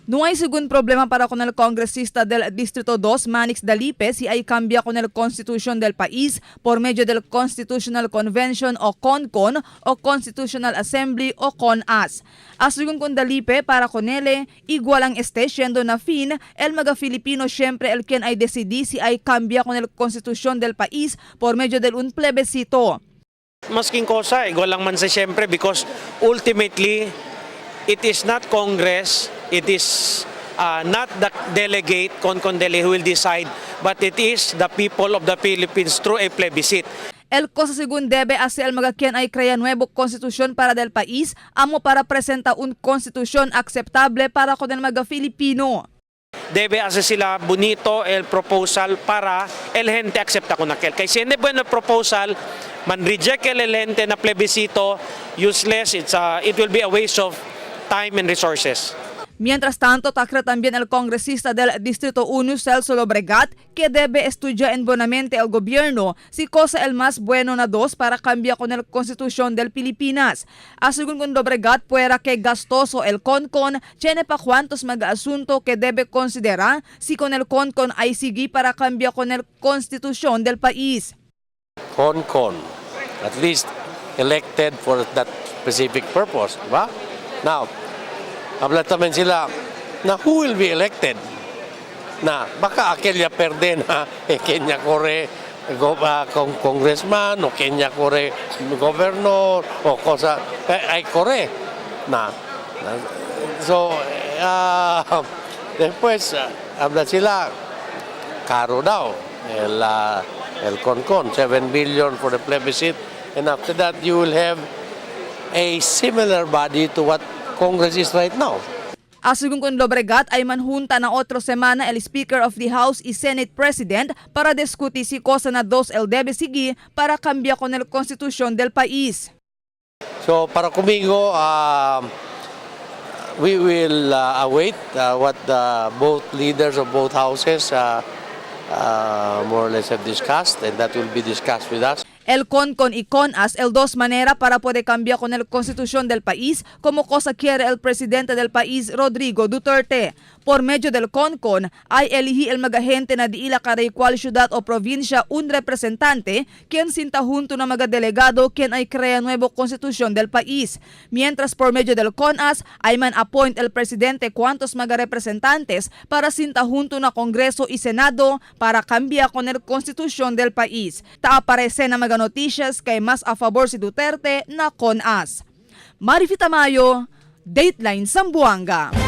No hay según problema para con el congresista del Distrito 2, Manix Dalipe, si hay cambia con el Constitución del país por medio del Constitutional Convention o CONCON o Constitutional Assembly o CONAS. Asegún con Dalipe, para con él, igual ang este siendo na fin, el maga Filipino siempre el quien ay decidi si hay cambia con el Constitución del país por medio del un plebiscito. Masking cosa, igual lang man sa siyempre because ultimately, it is not Congress, it is not the delegate, Concon dele, who will decide, but it is the people of the Philippines through a plebiscite. El cosa según debe hacer el maga quien ay crea nuevo constitución para del país, amo para presenta un constitución aceptable para con el maga Filipino. Debe hacer sila bonito el proposal para el gente acepta con aquel. Kay si hindi bueno el proposal, man reject el gente na plebiscito, useless, it will be a waste of time and resources. Mientras tanto, tacra también el congresista del Distrito 1, Celso Lobregat, que debe estudiar en buenamente el gobierno si cosa el más bueno na dos para cambiar con el Constitución del Pilipinas. Asegún con Lobregat, puera que gastoso el CONCON, tiene pa cuantos mag-asunto que debe considerar si con el CONCON ay sige para cambiar con el Constitución del país. CONCON, at least elected for that specific purpose, di ba? Now, habla también sila na who will be elected? Na baka aquella perde na eh, kenya corre congressman o kenya corre governor o cosa eh, ay corre na so después habla sila caro daw el CONCON, 7 billion for the plebiscite, and after that you will have a similar body to what Congress is right now. Asegún con Lobregat ay manjunta na otro semana el Speaker of the House y Senate President para discutir si cosa na dos el debe seguir para cambiar con el Constitución del país. So para conmigo, we will await what the both leaders of both houses more or less have discussed, and that will be discussed with us. El CONCON y CONAS el dos manera para poder cambiar con el Constitución del país como cosa quiere el presidente del país, Rodrigo Duterte. Por medio del CONCON ay elegí el magahente na diila kada cual ciudad o provincia un representante quien sinta junto na mga delegado quien ay crea nuevo constitución del país. Mientras por medio del CONAS ay man appoint el presidente cuantos mga representantes para sinta junto na Congreso y Senado para cambiar con el constitución del país. Ta aparece na mga noticias kay mas a favor si Duterte na CONAS. Marifi Tamayo, Dateline Zamboanga.